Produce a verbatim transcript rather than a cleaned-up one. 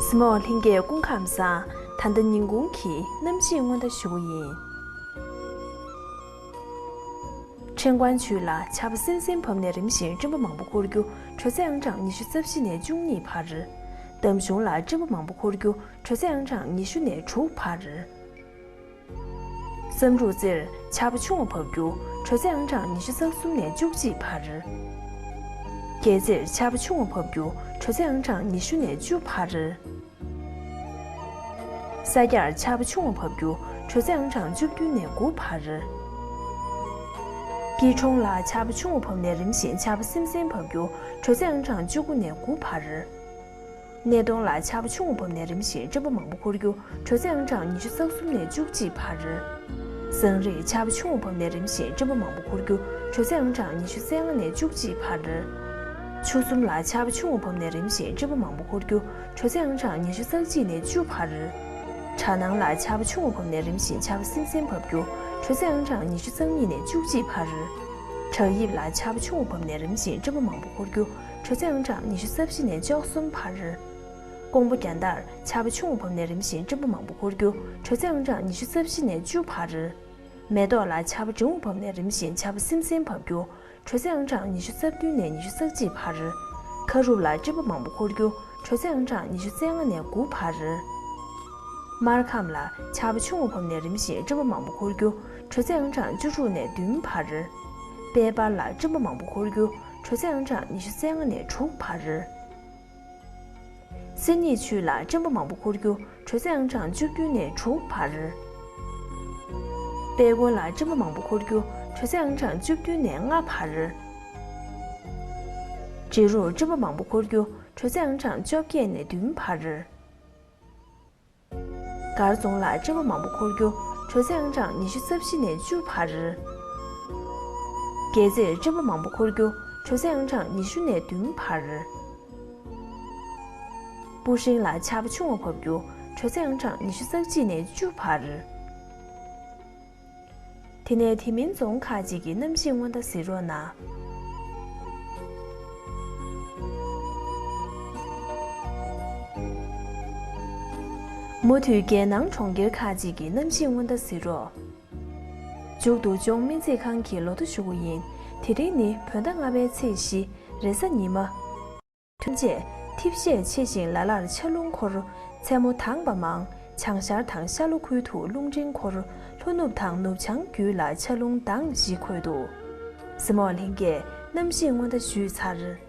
གཟིགས་མོ་ལྷན་རྒྱས་སྐུ་ཁམས་བཟང་། ད་ལྟ་ཉིན་གུང་གི་གནམ་གཤིས་སྔོན་བརྡ་ཞུ་གི་ཡིན། ཁྲེང་ཀོན་ཆུས་ལ་ཆར་པ་སིམ་སིམ་བབས་ནས་རིམ་བཞིན་སྤྲིན་པ་མང་པོ་འཁོར་རྒྱུ། དྲོད་ཚད་ཨང་གྲངས་ཉི་ཤུ་རྩ་བཞི་ནས་བཅུ་གཉིས་བར། འདམ་གཞུང་ལ་སྤྲིན་པ་མང་པོ་འཁོར་རྒྱུ། དྲོད་ཚད་ཨང་གྲངས་ཉི་ཤུ་ནས་དྲུག་བར། བསམ་འགྲུབ་རྩེར་ཆར་པ་ཆུང་བ་བབས་རྒྱུ། དྲོད་ཚད་ཨང་གྲངས་ཉི་ཤུ་རྩ་གསུམ་ནས་བཅུ་གཅིག་བར། སྒྱེ་རྩེར་ཆར་པ་ཆུང་བ་བབས་རྒྱུ། དྲོད་ཚད་ཨང་གྲངས་ཉི་ཤུ་ནས་བཅུ་བར། ས་སྐྱར་ཆར་པ་ཆུང་བ་བབས་རྒྱུ། དྲོད་ཚད་ཨང་གྲངས་བཅུ་བདུན་ནས་དགུ་བར། སྐྱིད་གྲོང་ལ་ཆར་པ་ཆུང་བ་བབས་ནས་རིམ་བཞིན་ཆར་པ་སིམ་སིམ་བབས་རྒྱུ། དྲོད་ཚད་ཨང་གྲངས་བཅུ་དགུ་ནས་དགུ་བར། སྣེ་གདོང་ལ་ཆར་པ་ཆུང་བ་བབས་ནས་རིམ་བཞིན་སྤྲིན་པ་མང་པོ་འཁོར་རྒྱུ། དྲོད་ཚད་ཨང་གྲངས་ཉི་ཤུ་རྩ་གསུམ་ནས་བཅུ་གཅིག་བར། ཟངས་རིར་ཆར་པ་ཆུང་བ་བབས་ནས་རིམ་བཞིན་སྤྲིན་པ་མང་པོ་འཁོར་རྒྱུ། དྲོད་ཚད་ཨང་གྲངས་ཉི་ཤུ་རྩ་ལྔ་ནས་བཅུ་གཅིག་བར། ཆུ་ཟོམ་ལ་ཆར་པ་ཆུང་བ་བབས་ནས་རིམ་བཞིན་སྤྲིན་པ་མང་པོ་འཁོར་རྒྱུ། དྲོད་ཚད་ཨང་གྲངས་ཉི་ཤུ་རྩ་གཅིག་ནས་བཅུ་བར། གྲ་ནང་ལ་ཆར་པ་ཆུང་བ་བབས་ནས་རིམ་བཞིན་ཆར་པ་སིམ་སིམ་བབས་རྒྱུ། དྲོད་ཚད་ཨང་གྲངས་ཉི་ཤུ་རྩ་གཉིས་ནས་བཅུ་གཅིག་བར། བྲག་ཡིབ་ལ་ཆར་པ་ཆུང་བ་བབས་ནས་རིམ་བཞིན་སྤྲིན་པ་མང་པོ་འཁོར་རྒྱུ། དྲོད་ཚད་ཨང་གྲངས་ཉི་ཤུ་རྩ་བཞི་ནས་བཅུ་གསུམ་བར། ཀོང་པོ་རྒྱལ་ཐར་ཆར་པ་ཆུང་བ་བབས་ནས་རིམ་བཞིན་སྤྲིན་པ་མང་པོ་འཁོར་རྒྱུ། དྲོད་ཚད་ཨང་གྲངས་ཉི་ཤུ་རྩ་བཞི་ནས་བཅུ་བར། མེ་ཏོག་ལ་ཆར་པ་ཆུང་བ་བབས་ནས་རིམ་བཞིན་ཆར་པ་སིམ་སིམ་བབས་རྒྱུ། དྲོད་ཚད་ཨང་གྲངས་ཉི་ཤུ་རྩ་བདུན་ནས་ཉི་ཤུ་རྩ་གཅིག་བར། ཁ་རུབ་ལ་སྤྲིན་པ་མང་པོ་འཁོར་རྒྱུ། དྲོད་ཚད་ཨང་གྲངས་ཉི་ཤུ་རྩ་ལྔ་ནས་དགུ་བར། སྨར་ཁམས་ལ་ཆར་པ་ཆུང་བ་བབས་ནས་རིམ་བཞིན་སྤྲིན་པ་མང་པོ་འཁོར་རྒྱུ། དྲོད་ཚད་ཨང་གྲངས་བཅུ་དྲུག་ནས་བདུན་བར། དཔལ་འབར་ལ་སྤྲིན་པ་མང་པོ་འཁོར་རྒྱུ། དྲོད་ཚད་ཨང་གྲངས་ཉི་ཤུ་རྩ་ལྔ་ནས་དྲུག་བར། སེ་ཉིད་ཆུས་ལ་སྤྲིན་པ་མང་པོ་འཁོར་རྒྱུ། དྲོད་ཚད་ཨང་གྲངས་བཅུ་བདུན་ནས་དྲུག་བར། དཔལ་མགོན་ལ་སྤྲིན་པ་མང་པོ་འཁོར་རྒྱུ། དྲོད་ཚད་ཨང་གྲངས་བཅུ་བདུན་ནས་ལྔ་བར། འབྲི་རུར་སྤྲིན་པ་མང་པོ་འཁོར་རྒྱུ། དྲོད་ཚད་ཨང་གྲངས་བཅོ་བརྒྱད་ནས་བདུན་བར། སྒར་རྫོང་ལ་སྤྲིན་པ་མང་པོ་འཁོར་རྒྱུ། དྲོད་ཚད་ཨང་གྲངས་ཉི་ཤུ་རྩ་བཞི་ནས་བཅུ་བར། སྒྱེ་རྩེར་སྤྲིན་པ་མང་པོ་འཁོར་རྒྱུ། དྲོད་ཚད་ཨང་གྲངས་ཉི་ཤུ་ནས་བདུན་བར། སྤུ་ཧྲེང་ལ་ཆར་པ་ཆུང་བ་བབས་རྒྱུ། དྲོད་ཚད་ཨང་གྲངས་ཉི་ཤུ་རྩ་གཅིག་ནས་བཅུ་བར། དེ་ནས་དེ་མིན་རྫོང་ཁག་ཅིག་གི་གནམ་གཤིས་སྔོན་བརྡ་གཟིགས་རོགས་གནང་། མུ་མཐུད་རྒྱལ་ནང་གྲོང་ཁྱེར་ཁག་ཅིག་གི་གནམ་གཤིས་སྔོན་བརྡ་གཟིགས་རོགས། མཇུག་ཏུ་ལྗོངས་སྨན་རྩིས་ཁང་གི་ལོ་ཐོ་ཞུ་གི་ཡིན། དེ་རིང་ནི་བོད་ཟླ་ལྔ་པའི་ཚེས་བཞི། རེས་གཟའ་ཉི་མ། ཐོན་རྗེས་ཐིབས་ཤས་ཆེ་ཞིང་ལ་ལར་ཆར་རླུང་འཁོར། མཚན་མོ་དྭངས་པ་མང་། བྱང་ཤར་དང་ཤར་ལྷོ་ཁུལ་དུ་རླུང་འཕྲིན་འཁོར། ལྷོ་ནུབ་དང་ནུབ་བྱང་རྒྱུད་ལ་ཆར་རླུང་ལྡང་ཞེས་འཁོད་འདུག། གཟིགས་མོ་ལྷན་རྒྱས། གནམ་གཤིས་སྔོན་བརྡ་ཞུས་ཚར།